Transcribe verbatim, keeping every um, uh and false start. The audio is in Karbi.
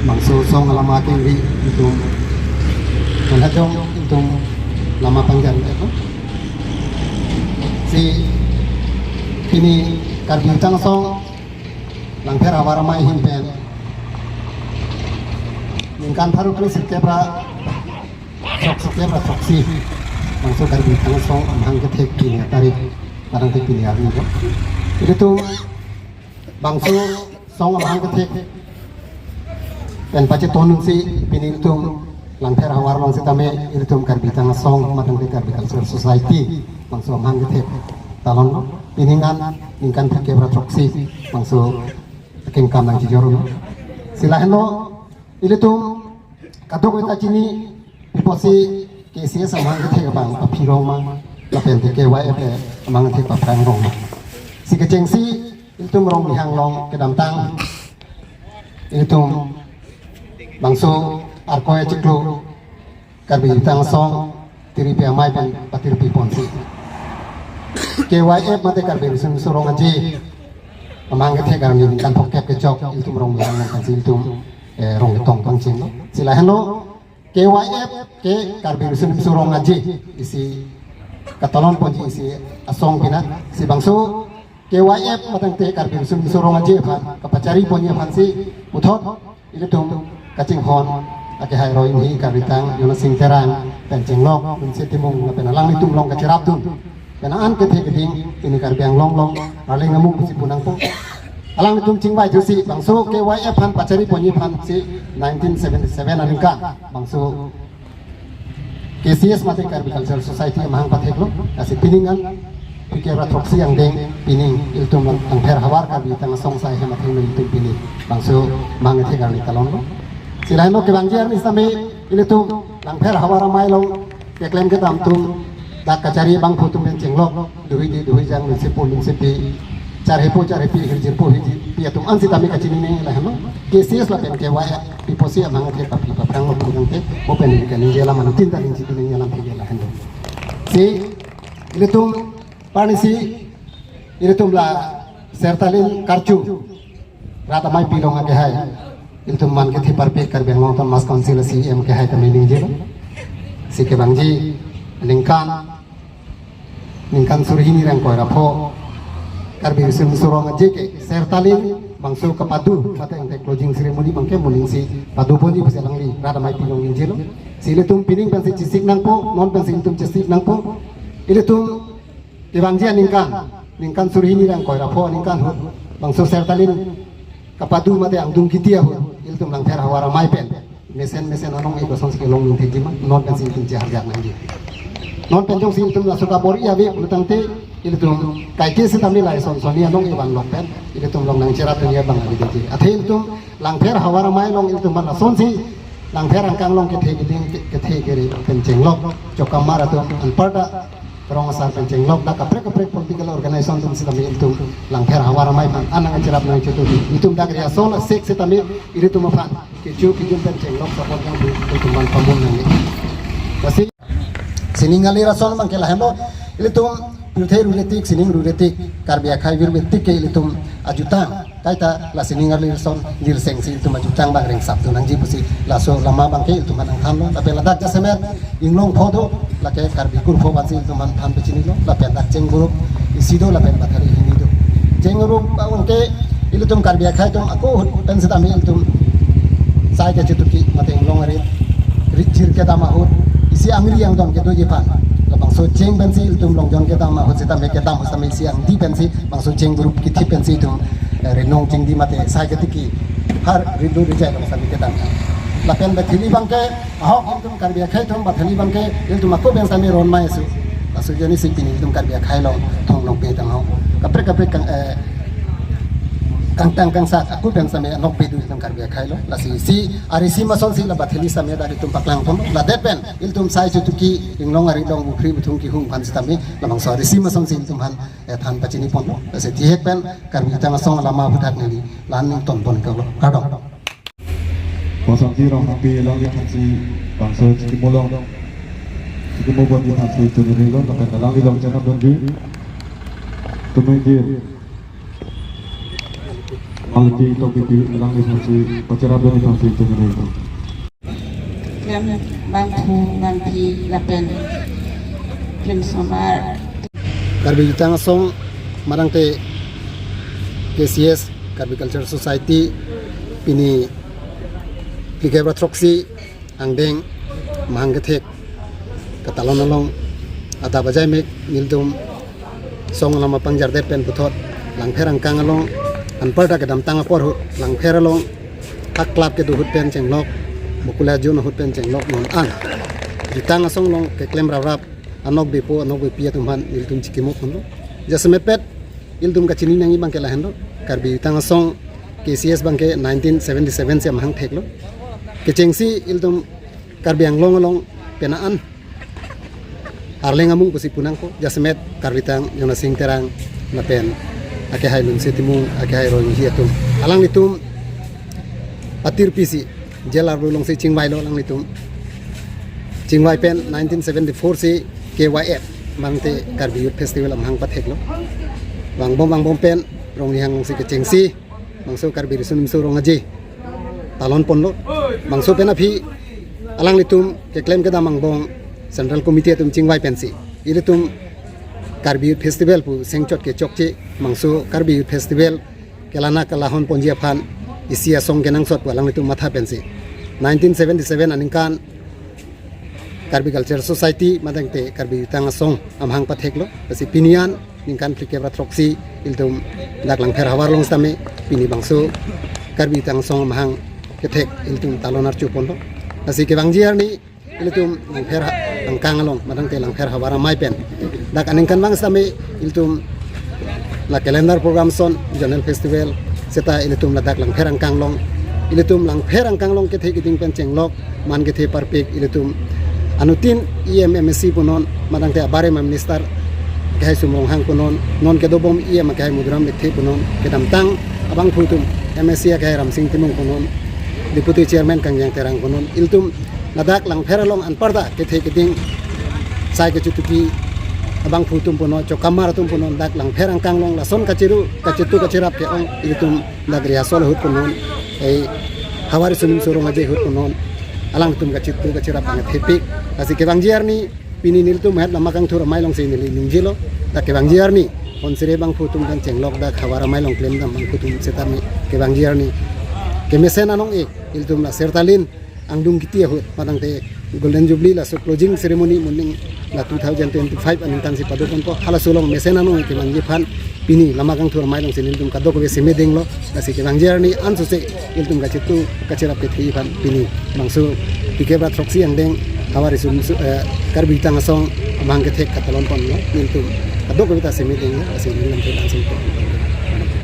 Bangso asong alama kengri itum, manhajong itum lama pangjan itu. Si pini Karbi Utang Asong Langpher Havar Amei ahin pen ningkan pharo kre sirkep ra throksi, kep ra throksi bangso Karbi Utang Asong amahang kethek pini atarik, barang te pini arni ko. Ilitum bangso asong amahang kethek pen pachetonsi pini ilitum Langpher Havar along sitame ilitum Karbi Utang Asong matang ke Karbi Cultural Society bangso amahang kethek talon pini ngan ningkan pharo kep ra throksi bangso akengkam nangchijor. Si lahenlo ilitum kadokave ta chini, pi apotsi K C S amahang kethek abang paphi rong ma, lapen te K Y F amahang kethek paphrang rong ma. Si kechengsi ilitum Rongbihang along kedamtang ilitum bangso Arkoi achiklo Karbi Utang Asong tiripi amei pen patirpi ponsi K Y F mate Karbi Riso Nimso Rong Aje amahang kethek arni ningkan pharo kep kechok ilitum Rongbihang along kansi ilitum, eh, rong ketong pangchenglo. Si lahenlo K Y F ke Karbi Riso Nimso Rong Aje isi katalon ponji isi asong pina. Si bangso K Y F matang te Karbi Riso Nimso Rong Aje aphan kapachari ponji aphansi puthot ilitum kachinghon akehai Rohingya Karbi Tang Yona Sing Terang pen chenglok, Lunse Timung lapen alanglitum along kacherapdun pen an kethe keding pini Karbi Anglong along arleng amung pusi punangpo. Alanglitum chingvai thusi bangso K Y F aphan pachari ponji aphansi nineteen seventy-seven aningkan bangso K C S mate Karbi Cultural Society amahang patheklo. Lasi pini ngan pharo kep ra throksi angdeng pini ilitum Langpher Havar Karbi Utang Asong asai hem atheng ilitum pini bangso amahang kethek arni talonlo. Si lahenlo kevangji arni sitame ilitum Langpher Havar Amei along keklem kedam atum dak kachari abangphu atum pen chenglok, duhui di duhui jang, lunsepo lunsepi, charhepo charhepi, hirjirpo hirjirpi atum an sitame kachinine lahenlo. K C S lapen K Y F pi apotsi amahang kethek paphi paphrang lo pu tangte, mo pen ningkan ningje alam anutin ta ningje ningje alam phege lahenlo. Si ilitum parnisi ilitum la Sertalin Karchu rat amei pilong akehai ilitum man kethe parpik Karbi Anglong Autonomous Council C E M akehai tame ningjelo. Si kevangji ningkan ningkan suri hini ra ingkoi ra pho Karbi Riso Nimso Rong Aje ke Sertalin bangso kapadu mate angthek closing ceremony abangke moning si padu ponji pusi alangli rat amei pilong ningjelo. Si ilitum pining pensi chesik nangpo, non pensi ilitum chesik nangpo. Ilitum kevangji aningkan ningkan suri hini ra ingkoi ra pho aningkan ahut bangso Sertalin kapadu mate angdung kiti ahut ilitum Langpher Havar Amei pen mesen mesen anong-e kosonsi kelong ningthekji ma, non pensi ilitum cheharjak nangji. Non pen jongsi ilitum laso kabor-i ave pu tangte ilitum kaike sitame la ison sonni anong-e vanlok pen ilitum along nangcherap dunia abang avedetji. Athe ilitum Langpher Havar Amei along ilitum aphan lasonsi Langpher angkang along kethe keding kethe kere pen chenglok, Chokamar atum anparta rong asar pen chenglok, dak kaprek kaprek political organization atum sitame ilitum Langpher Havar Amei aphan an nangcherap nangchetu. Ilitum dak Riaso asek sitame ilitum aphan kecho kejun pen chenglok support nangpi, ilitum aphan pamun nangji. Lasi sining alir ason abangke lahenlo, ilitum pirthe ruretik, sining ruretik, Karbi akhei virvetik ke ilitum ajutang. Kaita la sining alir ason lirsengsi ilitum ajutang abang ringsapdun nangji pusi laso lama abangke ilitum aphan nangthanlo. Lapen ladak jasemet inglong pho do, lake Karbi kur pho aphansi ilitum aphan than pachinilo. Lapen dak cheng group isi do, lapen bathari hini do. Cheng group abangke ilitum Karbi akhei atum ako ahut pen sitame ilitum sai kachetuki mate inglong arit rit chir kedam ahut isi angri angdon kedoji aphan, labangso cheng pensi ilitum longjon kedam ahut sitame kedam ahut sitame isi angdi pensi bangso cheng group kithi pensi itum, eh, renong chingdi mate sai ketiki har rindu rijai along sitame kedam. Lapen bathari abangke ahok ilitum Karbi akhei atum bathari abangke ilitum ako pen sitame ron mai asu. Laso ajoinesi pini ilitum Karbi akhei along thong nokbe tang ho. Kaprek kaprek kang, eh, kangtang kangsak ako pen sitame nokbe do ilitum Karbi akhei along. Lasi isi arisi masonsi la bathari sitame dak ilitum paklang pon. Ladet pen ilitum sai chetuki inglong arit along ukhri buthung kehung aphan sitame labangso arisi masonsi ilitum aphan, eh, than pachini ponlo. Lasi thihek pen Karbi Utang Asong alama aphuthak neli la-an nington pon iklo. Kardom. Bosonti Rongpi alangli aphansi bangso chikimo along, chikimo ponji aphansi tunuri lo, lapen alangli along chenam dunji. Tumengkir. Ji Tokbipi alangliphansi, pacherap dun aphansi, chengre ito. Klem bangphu bangphi lapen klemsomar. Karbi Jutang Asong, manangte K C S, Karbi Cultural Society, pini phlikep ra throksi angdeng mahang kethek katalon along adap ajaimek nelitum song alam apangjardet pen puthot Langpher angkang along anparta kedamtang apor ahut Langpher along hak club kedo ahut pen chenglok, Bokula Zone ahut pen chenglok non an Jutang Asong along keklem raprap anokbepo anokbepi atum aphan nelitum chikimuk ponlo. Jasemet pet ilitum kachini nangji abangke lahenlo. Karbi Jutang Asong K C S abangke nineteen seventy-seven si amahang theklo. Kechengsi ilitum Karbi Anglong along pena an Arleng amung pusi punangpo, jasemet Karbi Tang, Jonasing Terang, lapen akehai Lunse Timung, akehai Royong Inghi atum. Alanglitum patirpi si, jail arlo alongsi chingvailo alanglitum. Chingvai pen nineteen seventy-four si K Y F, manangte Karbi Youth Festival amahang patheklo. Vangbom vangbom pen, Rongnihang alongsi kechengsi, bangso Karbi Riso Nimso Rong Aje talon ponlo. Bangso pen aphi alanglitum keklem kedam angbong Central Committee atum chingvai pensi ilitum Karbi Youth Festival pu sengchot kechokche, bangso Karbi Youth Festival kelana kelahon ponji aphan isi asong kenangsot pu alanglitum matha pensi nineteen seventy-seven aningkan Karbi Cultural Society, manangte Karbi Jutang Asong amahang patheklo. Lasi pini an ningkan phlikep ra throksi ilitum dak Langpher havar along sitame pini bangso Karbi Jutang Asong amahang kethek ilitum talon archo ponlo. Lasi kevangji arni ilitum Langpher ha-, angkang along, manangte Langpher havar amei pen dak aningkanvang sitame ilitum la calendar program ason, zonal festival, seta ilitum ladak Langpher angkang along, ilitum Langpher angkang along kethe keding pen chenglok, man kethe parpik ilitum anuttin E M, M A C punon, manangte abarema minister akehai Sum Ronghang punon, non kedobom E M akehai Madhuram Lekthe punon, kedamtang abangphu atum M A C akehai Ramsing Timung punon, Deputy Chairman Kangjang Terang punon, ilitum ladak Langpher along anparta kethe keding sai kechutupi abangphu atum punon, chokamar atum punon, dak Langpher angkang along lason kachiru, kachitu kachirap ke-ong ilitum dak rehearsal ahut punon, eh, havar Riso Nimso Rong Aje ahut punon, alangtum kachitu kachirap angthepik. Lasi kevangji arni pini nelitum het Lama Kangthur amei alongsi neli ningjelo, dak kevangji arni honsire abangphu atum pen chenglok dak havar amei along klemdam abangphu atum sitame kevangji arni kemesen anong-e ilitum la Sertalin angdung kiti ahut, manangte Golden Jubilee laso closing ceremony moning la two thousand twenty-five aningkan si pado ponpo, halaso along mesen anong-e kevangji aphan pini Lama Kangthur amei alongsi nelitum kadokave seme denglo. Lasi kevangji arni ansose ilitum kachitu kachirap kethe aphan pini bangso phlikep ra throksi angdeng havar Riso Nimso, eh, Karbi Jutang Asong amahang kethek katalon ponlo, nelitum kadokave ta seme denglo, lasi nelitum langsung po.